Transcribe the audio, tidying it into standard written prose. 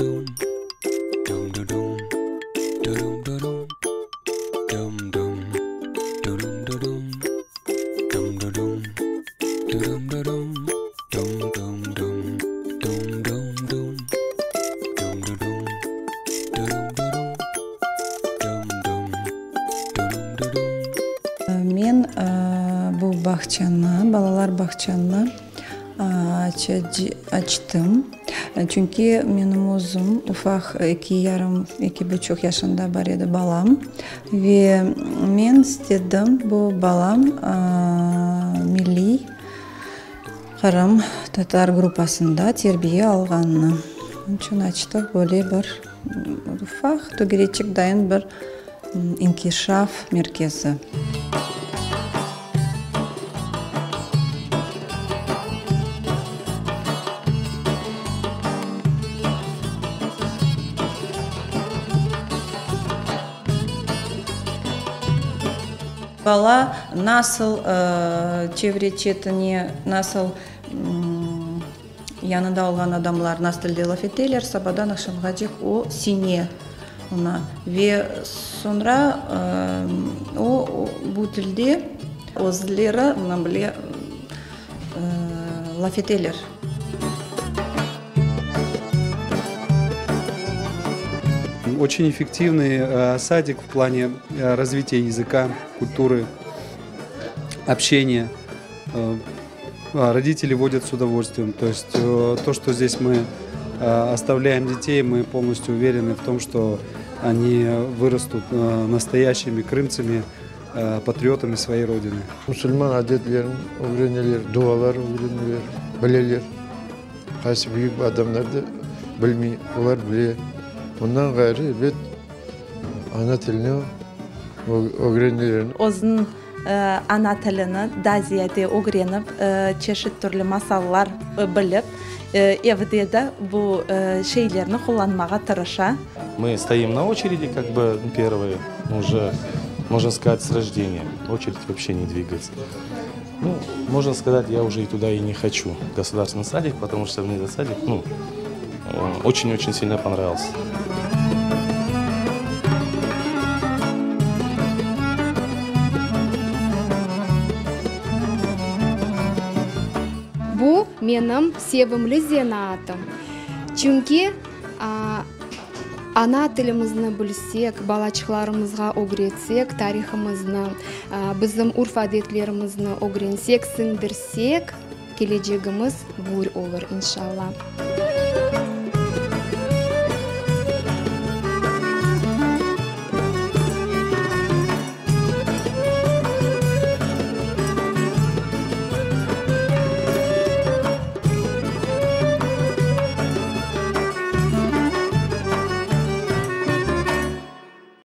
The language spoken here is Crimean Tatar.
Men bu bağçanı, balalar bağçanı açtım, çünki menim özüm ufaq eki yarım, eki buçuq yaşında bar edi balam, ve men istedim bu balam milliy qırım tatar gruppasında terbiye alğanını. Onıñ içün açtıq böyle bir ufaq tögereçik dayın bir inkişaf merkezi. Bala nasıl çevre-çetine, nasıl yanında olğan adamlar nasıl tilde laf eteler, sabadan aqşamğacek o siñe oña. Ve soñra o, bu tilde özleri mına bile laf eteler. Oçün effektivnıy sadik v plane razvitiya yazıka, kulturı, obşeniya. Rodители vodят s udovolstviyem. To est to, çto zdes mı ostavlâyem detey, mı polnostyu uvereny v tom, çto oni vırastut nastoyaşçimi krımtsami, patriotami svoyey rodiny. Musulman adetlerini ögreneler, dualar ögreneler, bileler. Qaysı büyük adamlar da bilmey, olar bile. Ondan ğayrı, ebet, ana tilini ögreneler. Özüniñ ana tilini daa ziyade ögrenip, çeşit türlü masallar bilip, evde de bu şeylerni qullanmağa tırışa. Mı stoim na oçeredi, kak bı pervıye, uje, mojno skazat, s rojdeniya, oçered voobşe ne dvigatsya. Nu, mojno skazat, ya uje i tuda i ne hoçu, gosudarstvennıy sadik, potomu çto mne etot sadik, nu, oçin-oçin silno ponravilsâ. Bu menim sevimli zenaatım, çünki ana tilimizni bilsek, balaçıqlarımızğa ögretsek, tarihımıznı, bizim urf-adetlerimizni ögrensek, siñdirsek, kelecegimiz gür olur, inşalla.